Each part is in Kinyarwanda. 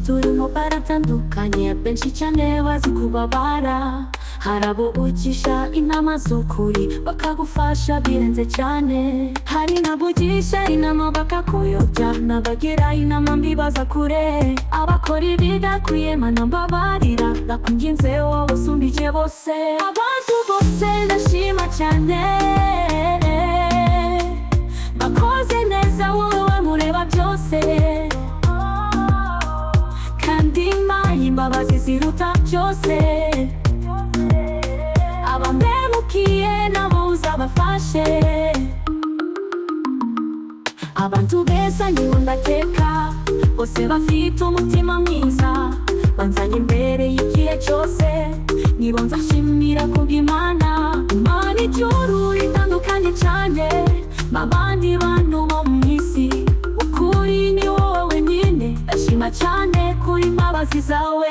Turimo baratandukanye, benshi cyane bazi kubabara. Hari abo ugisha inama z'ukuri, bakagufasha birenze cyane. Hari n'abo ugisha inama bakakuyobya, n'abagira inama mbi baza kure. Abakora ibidakwiye, Mana mbabarira, ndakwinginze wowe usumbije bose. Abantu bose ndashima cyane, bakoze neza, wowe mureba byose, kandi impaye imbabazi ziruta byose. Abampemukiye nabo uzabafashe. Abantu beza nibo ndateka, bose bafite umutima mwiza, banzanye imbere y'igihe cyose, nibo nzashimira kubw'Imana. Imana ijuru ritandukanye cyane n'abandi bantu bo mu isi. Ukuri ni wowe wenyine, ndashima cyane kuri imbabazi zawe.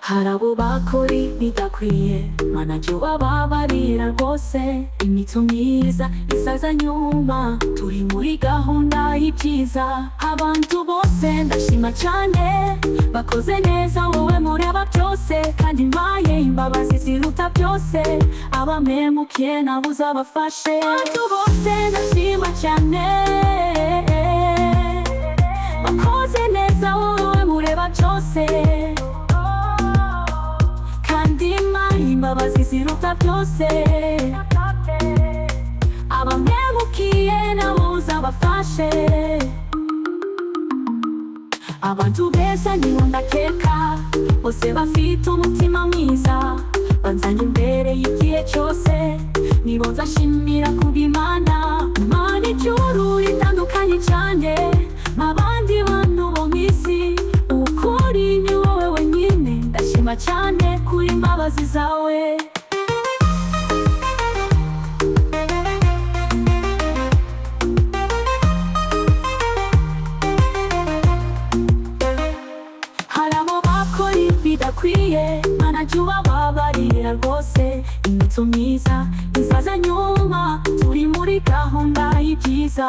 Hari abo bakora ibidakwiye, Mana jya ubababarira rwose. Imico myiza izaza nyuma, turi muri gahunda y'ibyiza. Abantu bose ndashima cyane, bakoze neza, wowe mureba byose, kandi mbaye imbabazi ziruta byose. Abampemukiye nabo uzabafashe. Abantu bose ndashima cyane, bakoze neza, wowe mureba byose, kandi impaye imbabazi ziruta byose. Abampemukiye nabo uzabafashe. Abantu beza nibo ndakeka, bose bafite umutima mwiza, banzanye imbere y'igihe cyose, nibo nzashimira kubw'Imana. Imana ijuru ritandukanye cyane n'abandi bantu bo mu isi. Ukuri ni wowe wenyine, ndashima cyane kuri imbabazi zawe. Hari abo bakora ibidakwiye, Mana jya ubababarira rwose. Imico myiza izaza nyuma, turi muri gahunda y'ibyiza.